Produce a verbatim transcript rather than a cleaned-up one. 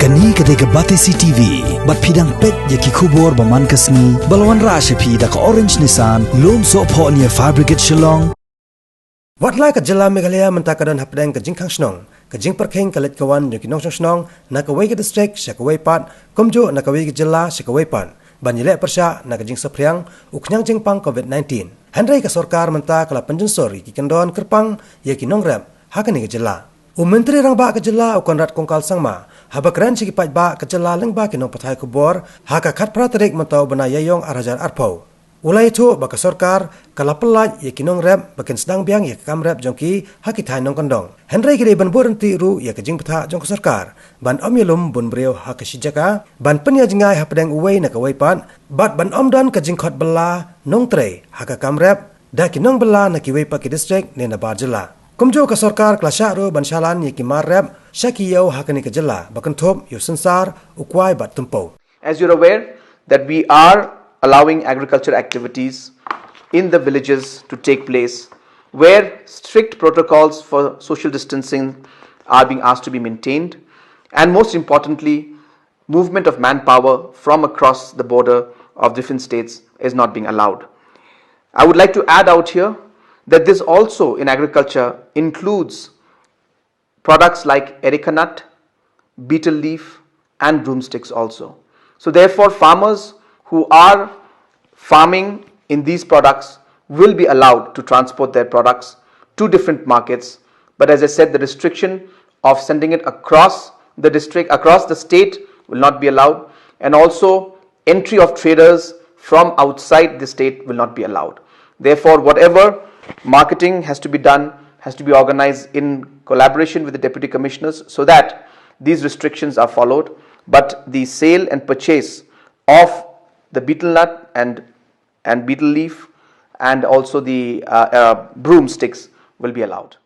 Kane ka dei ka Batesi T V, bad phi dang peit ïa ki khubor ba man ka sngi, ba la wanrah sha phi da ka Orange Nissan, Lumsohphoh near Fire Brigade Shillong. Wat la ka jylla Meghalaya mynta ka don hapdeng ka jingkhang shnong, ka jingpyrkhing ka leit ka wan jong ki nongshong shnong, na kawei ka district sha kawei pat, kumjuh na kawei ka jylla sha kawei pat, ban ïaleh pyrshah na ka jingsaphriang u khñiang jingpang COVID nineteen. Hynrei ka sorkar mynta ka la pynjynsur ïa ki kyndon kyrpang ïa ki nongrep ha kane ka jylla. U Myntri Rangbah ka jylla u Conrad Kongkal Sangma, haba kren sha ki paidbah ka jylla lyngba ki nongpathai khubor ha ka khatphra tarik mynta u bnai Ïaïong ar hajar arphew, u la ïathuh ba ka sorkar ka la pyllait ïa ki nongrep ba kin sdang biang ïa ka kam rep jong ki ha ki thaiñ nongkyndong. Hynrei ki dei ban bud ryntih ruh ïa ka jingbthah jong ka sorkar ban ym ïalum bun briew ha ka shi jaka, ban pynïaid jngai hapdeng uwei na kawei pat, bad ban ym don ka jingkhot bylla nongtrei ha ka kam rep da ki nongbylla na kiwei pat ki district ne na bar jylla. Kumjuh ka sorkar ka la shah ruh ban shalan ïa ki mar rep sha ki ïew ha kane ka jylla, ba kynthup ïa u synsar, u kwai bad tympew. As you're aware that we are allowing agriculture activities in the villages to take place, where strict protocols for social distancing are being asked to be maintained, and most importantly, movement of manpower from across the border of different states is not being allowed. I would like to add out here that this also in agriculture includes products like areca nut, betel leaf, and broomsticks also. So therefore, farmers who are farming in these products will be allowed to transport their products to different markets. But as I said, the restriction of sending it across the district, across the state, will not be allowed. And also, entry of traders from outside the state will not be allowed. Therefore, whatever marketing has to be done has to be organized in collaboration with the deputy commissioners so that these restrictions are followed. But the sale and purchase of the betel nut and, and betel leaf and also the uh, uh, broomsticks will be allowed.